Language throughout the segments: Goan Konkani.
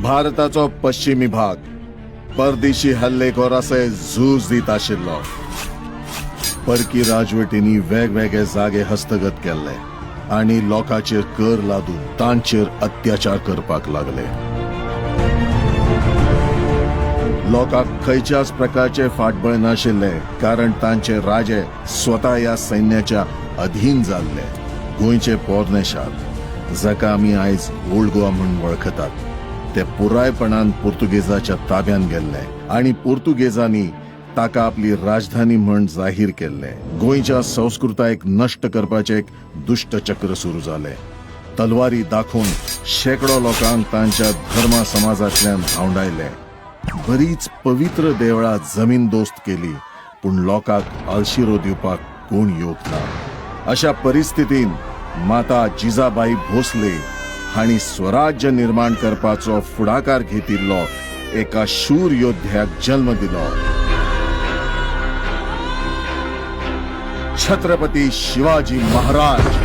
भारताचो पश्चिमी भाग परदेशी हल्लेखोरासयत झूज दीत आशिल्लो. परकी राजवटींनी वेगवेगळे जागे हस्तगत केल्ले आनी लोकांचेर कर लादून तांचेर अत्याचार करपाक लागले. लोकांक खंयच्याच प्रकारचे फाटबळ नाशिल्ले, कारण तांचे राजे स्वता ह्या सैन्याच्या अधीन जाल्ले. गोंयचे पोरणे शार, जाका आमी आयज ओल्ड गोवा म्हूण वळखतात, ते पुरायपणान पुर्तुगेजाच्या ताब्यान गेल्ले आनी पुर्तुगेजांनी ताका आपली राजधानी म्हण जाहीर केल्ले. गोंयच्या संस्कृतायेक नश्ट करपाचें एक दुश्ट चक्र सुरू जालें. तलवारी दाखोवन शेकडो लोकांक तांच्या धर्मा समाजांतल्यान धांवडायले. बरीच पवित्र देवळां जमीन दोस्त केली, पूण लोकांक आलशिरो दिवपाक कोण येवंक ना. अशा परिस्थितीन माता जिजाबाई भोसले हांणी स्वराज्य निर्माण करपाचो फुडाकार घेतिल्लो एका शूर योद्ध्याक जल्म दिलो. छत्रपती शिवाजी महाराज.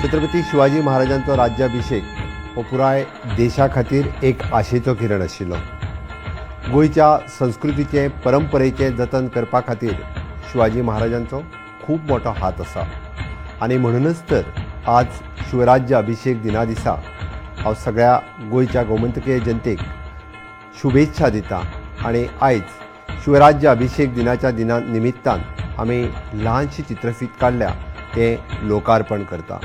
छत्रपती शिवाजी महाराजांचो राज्याभिषेक हो पुराय देशा खातीर एक आशेचो किरण आशिल्लो. गोंयच्या संस्कृतीचें, परंपरेचें जतन करपा खातीर शिवाजी महाराजांचो खूब मोठो हात आसा आनी म्हणूनच तर आज शिवराज्य अभिषेक दिना दिसा हांव सगळ्या गोंयच्या गोमंतकीय जनतेक शुभेच्छा दिता आनी आयज शिवराज्य अभिषेक दिनाच्या दिना निमित्तान आमी ल्हानशी चित्रफीत काडल्या तें लोकार्पण करता.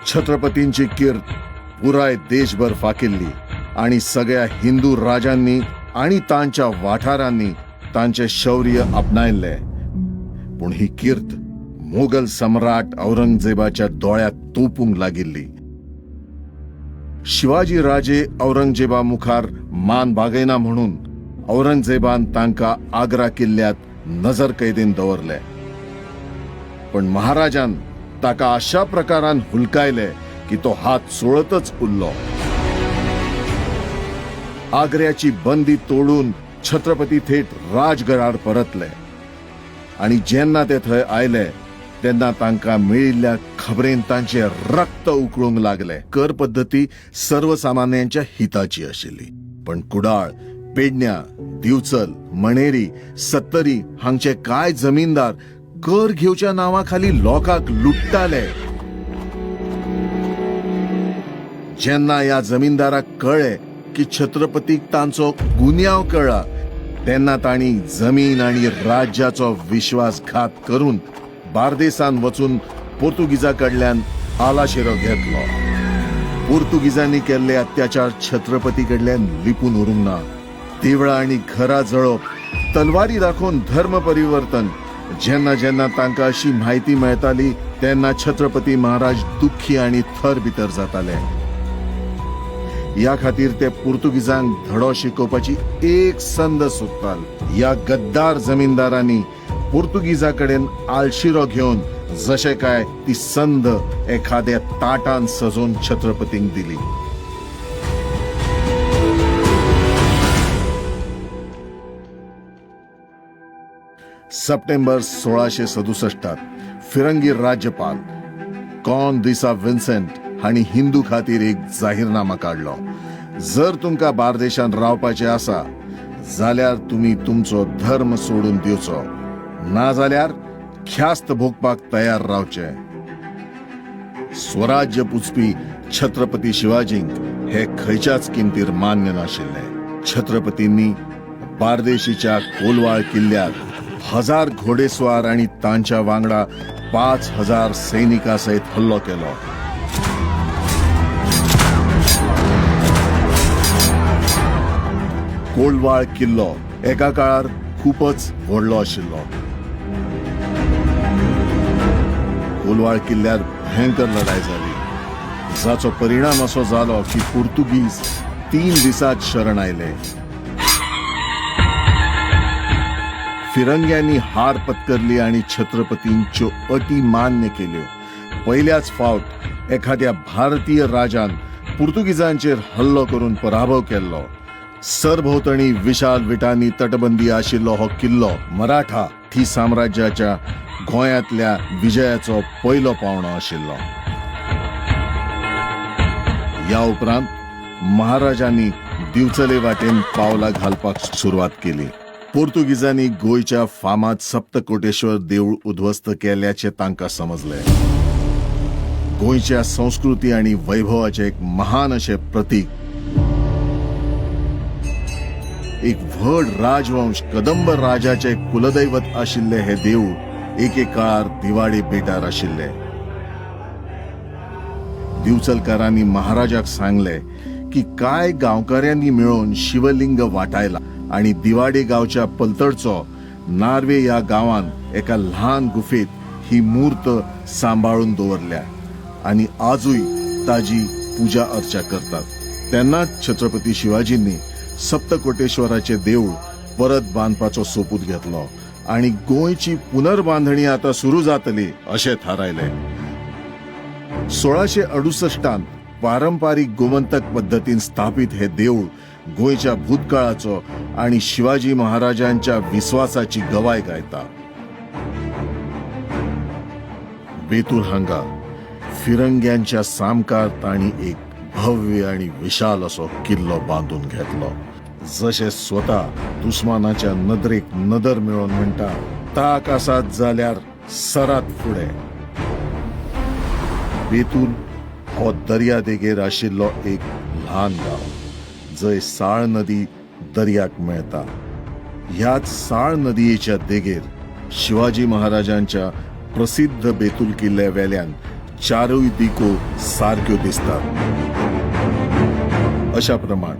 छत्रपतींची कीर्त पुराय देशभर फाकिल्ली आणि सगळ्या हिंदू राजांनी आणि तांच्या वाठारांनी तांचे शौर्य आपणायल्ले. पूण ही कीर्त मोगल सम्राट औरंगजेबाच्या दोळ्याक तोपूंक लागिल्ली. शिवाजी राजे औरंगजेबा मुखार मान बागयना म्हणून औरंगजेबान तांकां आग्रा किल्ल्यात नजर कैदेन दवरले. पण महाराजान ताका अशा प्रकारान हुलकायले की तो हात चोळतच उरलो. आग्र्याची बंदी तोडून छत्रपती थेट राजगडार परतले आणि जेन्ना ते थंय आयले तेन्ना तांकां मेळिल्ल्या खबरेन तांचे रक्त उकळूंक लागले. कर पद्दती सर्वसामान्यांच्या हिताची आशिल्ली, पण कुडाळ, पेडण्या, दिवचल, मणेरी, सत्तरी हांगचे कांय जमीनदार कर घेवच्या नांवा खाली लोकांक लुट्टाले. जेन्ना ह्या जमीनदाराक कळ्ळें की छत्रपतीक तांचो गुन्यांव कळ्ळा, तेन्ना तांणी जमीन आनी राज्याचो विश्वासघात करून बार्देसान वचून पोर्तुगीजा कडल्यान आलाशिरो घेतलो. पोर्तुगीजांनी केल्ले अत्याचार छत्रपती कडल्यान लिपून उरूंक ना. देवळां आनी घरां जळोवप, तलवारी दाखोवन धर्म परिवर्तन, जेन्ना जेन्ना तांकां अशी म्हायती मेळटाली तेन्ना छत्रपती महाराज दुख्खी आनी थर भितर जाताले. ह्या खातीर ते पुर्तुगीजांक धडो शिकोवपाची एक संद सोदताल. ह्या गद्दार जमीनदारांनी पुर्तुगीजा कडेन आलशिरो घेवन जशें काय ती संद एखाद्या ताटान सजोवन छत्रपतींक दिली. सप्टेंबर 1667 फिरंगी राज्यपाल कॉन दिसा विन्सेंट हांणी हिंदू खातीर एक जाहीरनामा काडलो. जर तुमकां बार्देशांत रावपाचें आसा जाल्यार तुमी तुमचो धर्म सोडून दिवचो, ना जाल्यार ख्यास्त भोगपाक तयार रावचे. स्वराज्य पुजपी छत्रपती शिवाजींक हे खंयच्याच किमतीर मान्य नाशिल्ले. छत्रपतींनी बार्देशीच्या कोलवाळ किल्ल्यार 1000 घोडेस्वार आनी तांच्या वांगडा 5000 सैनिकां सयत हल्लो केलो. कोलवाळ किल्लो एका काळार खूपच व्हडलो आशिल्लो. कोलवाळ किल्ल्यार भयंकर लढाई जाली, जाचो परिणाम असो जालो की पुर्तुगीज 3 दिसात शरण आयले. फिरंग्यांनी हार पत्करली आणि छत्रपतींच्यो अटी मान्य केल्यो. पयल्याच फावट एखाद्या भारतीय राजान पुर्तुगीजांचेर हल्लो करून पराभव केल्लो. सरभोंवतणी विशाल विटांनी तटबंदी आशिल्लो हो किल्लो मराठा थी साम्राज्याच्या गोंयांतल्या विजयाचो पयलो पावंडो आशिल्लो. ह्या उपरांत महाराजांनी दिवचले वाटेन पावलां घालपाक सुरवात केली. पोर्तुगीजांनी गोंयच्या फामाद सप्तकोटेश्वर देवूळ उद्ध्वस्त केल्याचें तांकां समजलें. गोंयच्या संस्कृती आनी वैभवाचें एक महान अशें प्रतीक, एक व्हड राजवंश कदंब राजाचे कुलदैवत आशिल्ले हे देवूळ एके काळार दिवाडी बेटार आशिल्ले. दिवचलकारांनी महाराजाक सांगले की काय गांवकाऱ्यांनी मेळून शिवलिंग वाटायला आणि दिवाडी गावच्या पलतडचो नार्वे ह्या गांवान एका ल्हान गुफेत ही मूर्त सांबाळून दवरल्या आणि आजूय ताजी पूजा अर्चा करतात. तेन्नाच छत्रपती शिवाजींनी सप्तकोटेश्वराचे देऊळ परत बांदपाचो सोपूत घेतलो आणि गोंयची पुनर्बांधणी आता सुरू जातली अशें थारायलें. 1668 पारंपारीक गोमंतक पद्दतीन स्थापित हे देऊळ गोंयच्या भूतकाळाचो आणि शिवाजी महाराजांच्या विस्वासाची गवाय गायता. बेतूल हांगा फिरंग्यांच्या सामकार तांणी एक भव्य आणि विशाल असो किल्लो बांदून घेतलो. जशे स्वता दुस्मानाच्या नदरेक नदर मेळोवन म्हणटा, ताक आसात जाल्यार सरात फुडें. बेतूल हो दर्यादेगेर आशिल्लो एक ल्हान गांव, जंय साळ नदी दर्याक मेळटा. ह्याच साळ नदयेच्या देगेर शिवाजी महाराजांच्या प्रसिद्ध बेतूल किल्ल्या वेल्यान चारूय दिको सारक्यो दिसतात. अशा प्रमाण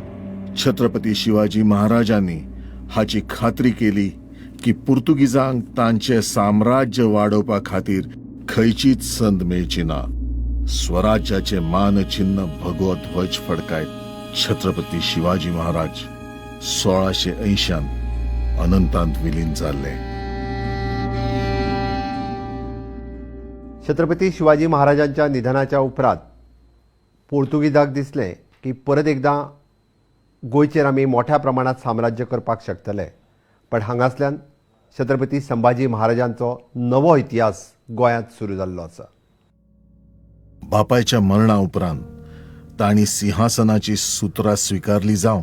छत्रपती शिवाजी महाराजांनी हाची खात्री केली की पुर्तुगीजांक तांचे साम्राज्य वाडोवपा खातीर खंयचीच संद मेळची ना. स्वराज्याचे मानचिन्ह भगवो ध्वज फडकायत छत्रपती शिवाजी महाराज 1680 अनंतांत विलीन जाल्ले. छत्रपती शिवाजी महाराजांच्या निधनाच्या उपरांत पोर्तुगीजाक दिसलें की परत एकदां गोंयचेर आमी मोठ्या प्रमाणांत साम्राज्य करपाक शकतले, पण हांगासल्यान छत्रपती संभाजी महाराजांचो नवो इतिहास गोंयांत सुरू जाल्लो आसा. बापायच्या मरणा उपरांत तांणी सिंहासनाची सुत्रां स्विकारली जावं,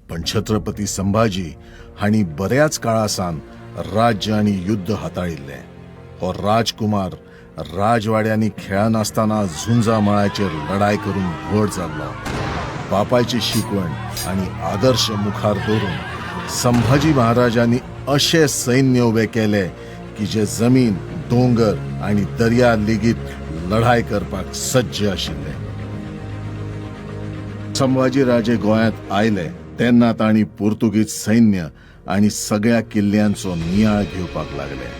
पण छत्रपती संभाजी हांणी बऱ्याच काळासान राज्य आनी युद्ध हाताळिल्लें. हो राजकुमार राजवाड्यांनी खेळनासतना झुंजा मळाचेर लढाय करून व्हड जाल्लो. बापायची शिकवण आनी आदर्श मुखार दवरून संभाजी महाराजांनी अशे सैन्य उबे केले की जे जमीन, दोंगर आनी दर्या लेगीत लढाय करपाक सज्ज आशिल्ले. संभाजी राजे गोंयांत आयले तेन्ना तांणी पोर्तुगीज सैन्य आनी सगळ्या किल्ल्यांचो नियाळ घेवपाक लागले.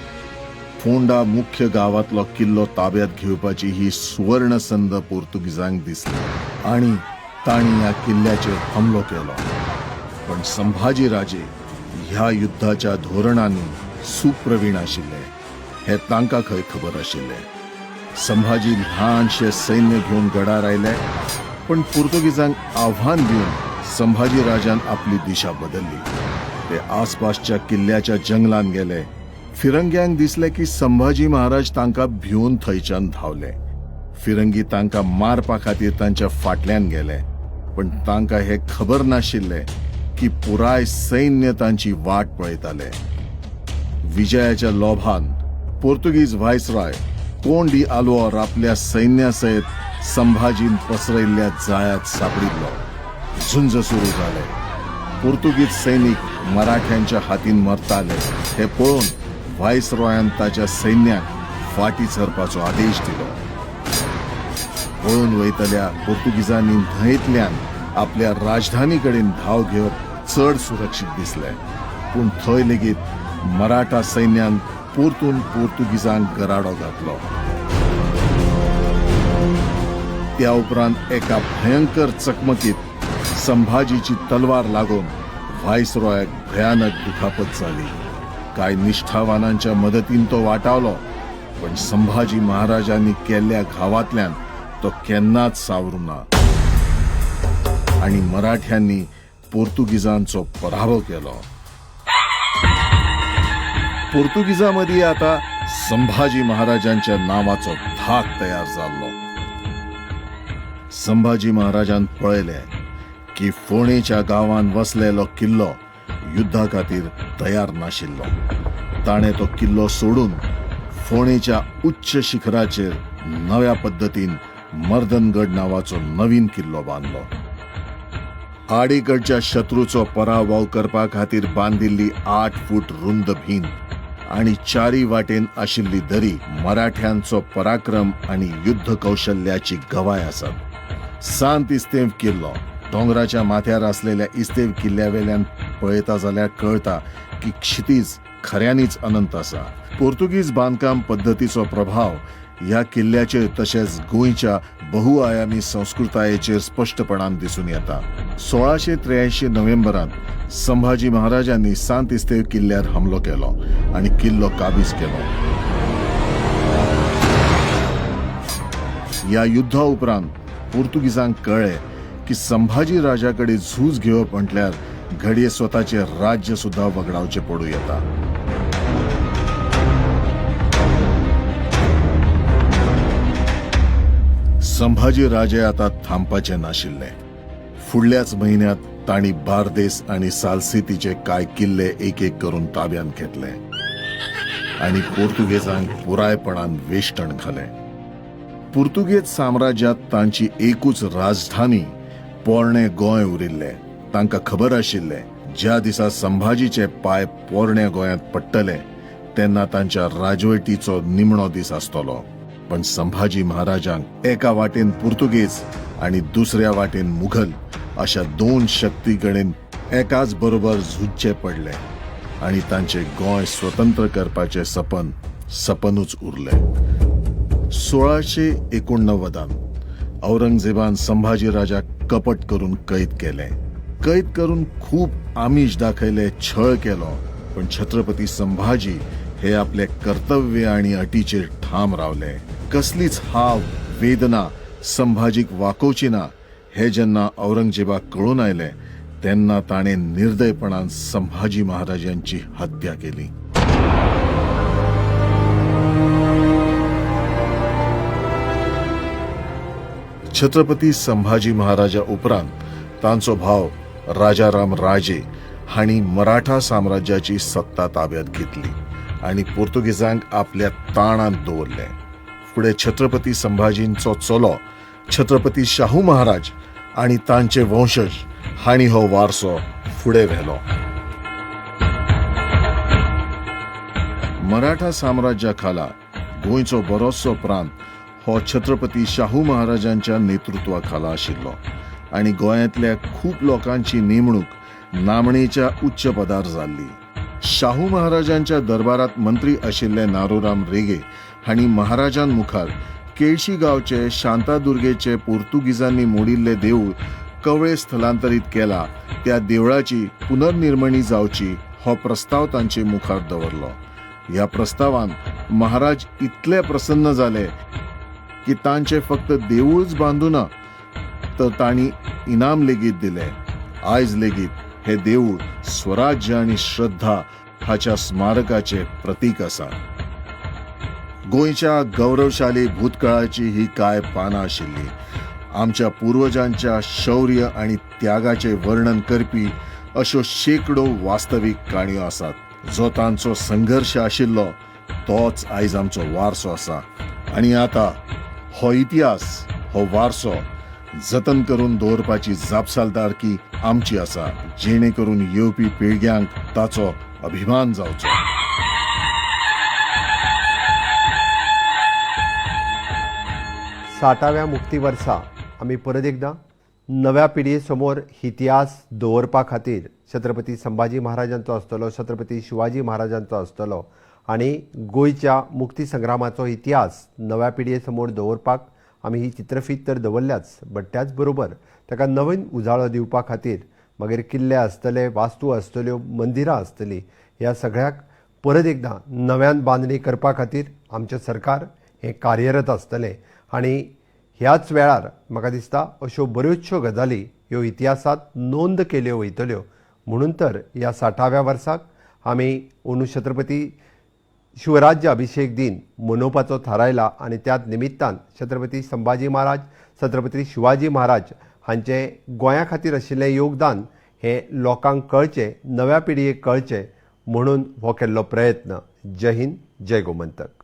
फोंडा मुख्य गांवांतलो किल्लो ताब्यात घेवपाची ही सुवर्ण संद पोर्तुगीजांक दिसली आनी तांणी ह्या किल्ल्याचेर हमलो केलो. पण संभाजी राजे ह्या युद्धाच्या धोरणांनी सुप्रवीण आशिल्ले हे तांकां खंय खबर आशिल्लें. संभाजी ल्हानशें सैन्य घेवन गडार आयले, पण पुर्तुगीजांक आव्हान दिवन संभाजी राजान आपली दिशा बदलली. ते आसपासच्या किल्ल्याच्या जंगलान गेले. फिरंग्यांक दिसले की संभाजी महाराज तांकां भिवन थंयच्यान धांवले. फिरंगी तांकां मारपा खातीर तांच्या फाटल्यान गेले, पण तांकां हें खबर नाशिल्लें की पुराय सैन्य तांची वाट पळयताले. विजयाच्या लोभान पोर्तुगीज व्हायसरॉय कोण डी आल्वोर आपल्या सैन्यासयत संभाजीन पसरयल्ल्या जाळ्यांत सापडिल्लो. झुंज सुरू जालें. पोर्तुगीज सैनीक मराठ्यांच्या हातीन मरताले हे पळोवन व्हायसरॉयान ताच्या सैन्याक फाटी सरपाचो आदेश दिलो. पळून वयतल्या पोर्तुगीजांनी न्हंयेंतल्यान आपल्या राजधानी कडेन धांव घेवप चड सुरक्षीत दिसलें, पूण थंय लेगीत मराठा सैन्यान परतून पोर्तुगीजांक गराडो घातलो. त्या उपरांत एका भयंकर चकमकीत संभाजीची तलवार लागून व्हायसरॉयाक भयानक दुखापत जाली. कांय निष्ठावानांच्या मदतीन तो वाटावलो, पण संभाजी महाराजांनी केल्ल्या घावांतल्यान तो केन्नाच सावरूं ना आनी मराठ्यांनी पोर्तुगीजांचो पराभव केलो. पोर्तुगीजां मदीं आतां संभाजी महाराजांच्या नांवाचो धाक तयार जाल्लो. संभाजी महाराजान पळयलें की फोंडेच्या गांवांत वसलेलो किल्लो युद्धा खातीर तयार नाशिल्लो. ताणें तो किल्लो सोडून फोंडेच्या उच्च शिखराचेर नव्या पद्दतीन मर्दनगड नांवाचो नवीन किल्लो बांदलो. आडीकडच्या शत्रूचो पराभव करपा खातीर बांदिल्ली 8 फूट रुंद भिंत आनी चारी वाटेन आशिल्ली दरी मराठ्यांचो पराक्रम आनी युद्ध कौशल्याची गवाय आसात. सांत इस्तेव किल्लो दोंगराच्या माथ्यार आसलेल्या इस्तेव किल्ल्यावेल्यान पळयता जाल्यार कळटा की क्षितीज खऱ्यांनीच अनंत आसा. पोर्तुगीज बांदकाम पद्दतीचो प्रभाव ह्या किल्ल्याचेर तशेंच गोंयच्या बहुआयामी संस्कृतायेचेर स्पश्टपणान दिसून येता. 1683 नोव्हेंबरांत संभाजी महाराजांनी सांत इस्तेव किल्ल्यार हमलो केलो आनी किल्लो काबीज केलो. ह्या युद्धा उपरांत पोर्तुगीजांक कळ्ळें की संभाजी राजा कडेन झूज घेवप म्हटल्यार घडये स्वताचे राज्य सुद्धा वगडावचें पडूं येता. संभाजी राजे आता थांबपाचे नाशिल्ले. फुडल्याच म्हयन्यांत तांणी बार्देस आनी सालसेतीचे कांय किल्ले एक एक करून ताब्यांत घेतले आनी पोर्तुगेजांक पुरायपणान वेश्टण घालें. पुर्तुगेज साम्राज्यांत तांची एकूच राजधानी पोरणे गोंय उरिल्लें. तांकां खबर आशिल्लें ज्या दिसा संभाजीचे पांय पोरण्या गोंयांत पडटले तेन्ना तांच्या राजवटीचो निमणो दीस आसतलो. पण संभाजी महाराजांक एका वाटेन पुर्तुगेज आनी दुसऱ्या वाटेन मुघल अशा 2 शक्ती कडेन एकाच बरोबर झुजचे पडले आनी तांचे गोंय स्वतंत्र करपाचे सपन सपनूच उरले. 1689 औरंगजेबान संभाजी राजाक कपट करून कैद केले. कैद करून खूब आमिष दाखयले, छळ केलो, पण छत्रपती संभाजी हे आपले कर्तव्य आणि अटीचेर ठाम रावले. कसलीच हाव वेदना संभाजीक वाकोवची ना हे जेन्ना औरंगजेबाक कळून आयले तेन्ना ताणें निर्दयपणान संभाजी महाराजांची हत्या केली. छत्रपती संभाजी महाराजा उपरांत तांचो भाव राजाराम राजे हांणी मराठा साम्राज्याची सत्ता ताब्यात घेतली आनी पोर्तुगेजांक आपल्या ताणांत दवरले. फुडें छत्रपती संभाजींचो चलो छत्रपती शाहू महाराज आनी तांचे वंशज हांणी हो वारसो फुडें व्हेलो. मराठा साम्राज्या खाला गोंयचो बरोचसो प्रांत हो छत्रपती शाहू महाराजांच्या नेतृत्वा खाला आशिल्लो आनी गोंयांतल्या खूब लोकांची नेमणूक नामणेच्या उच्च पदार जाल्ली. शाहू महाराजांच्या दरबारात मंत्री आशिल्ले नारोराम रेगे हांणी महाराजां मुखार केळशी गांवचे शांतादुर्गेचे पोर्तुगीजांनी मोडिल्ले देवूळ कवळे स्थलांतरीत केला त्या देवळाची पुनर्निर्मणी जावची हो प्रस्ताव तांचे मुखार दवरलो. ह्या प्रस्तावान महाराज इतले प्रसन्न जाले की तांचे फक्त देवूळच बांदू ना तर तांणी इनाम लेगीत दिले. आयज लेगीत हे देवूळ स्वराज्य आनी श्रद्धा हाच्या स्मारकाचे प्रतीक आसा. गोंयच्या गौरवशाली भूतकाळाची ही कांय पानां आशिल्ली. आमच्या पुर्वजांच्या शौर्य आनी त्यागाचे वर्णन करपी अश्यो शेकडो वास्तवीक काणयो आसात. जो तांचो संघर्श आशिल्लो तोच आयज आमचो वारसो आसा आनी आतां हो इतिहास, हो वारसो जतन करून दवरपाची जापसालदारकी आमची आसा, जेणे करून येवपी पिळग्यांक ताचो अभिमान जावचो. 60व्या मुक्ती वर्सा आमी परत एकदां नव्या पिढये समोर इतिहास दवरपा खातीर छत्रपती संभाजी महाराजांचो आसतलो, छत्रपती शिवाजी महाराजांचो आसतलो आनी गोंयच्या मुक्ती संग्रामाचो इतिहास नव्या पिढये समोर दवरपाक आमी ही चित्रफीत तर दवरल्याच, बट त्याच बरोबर ताका नवीन उजाळो दिवपा खातीर मागीर किल्ले आसतले, वास्तू आसतल्यो, मंदिरां आसतलीं, ह्या सगळ्याक परत एकदां नव्यान बांदणी करपा खातीर आमचें सरकार हें कार्यरत आसतलें. आनी ह्याच वेळार म्हाका दिसता अश्यो बऱ्योचश्यो गजाली ह्यो इतिहासांत नोंद केल्यो वयतल्यो. म्हणून तर ह्या 60व्या वर्साक आमी अंदू छत्रपती शिवराज्य अभिषेक दिन मनोवपाचो थारायला आनी त्याच निमित्तान छत्रपती संभाजी महाराज, छत्रपती शिवाजी महाराज हांचें गोंया खातीर आशिल्लें योगदान हें लोकांक कळचें, नव्या पिळगेक कळचें म्हणून हो केल्लो प्रयत्न. जय हिंद, जय गोमंतक.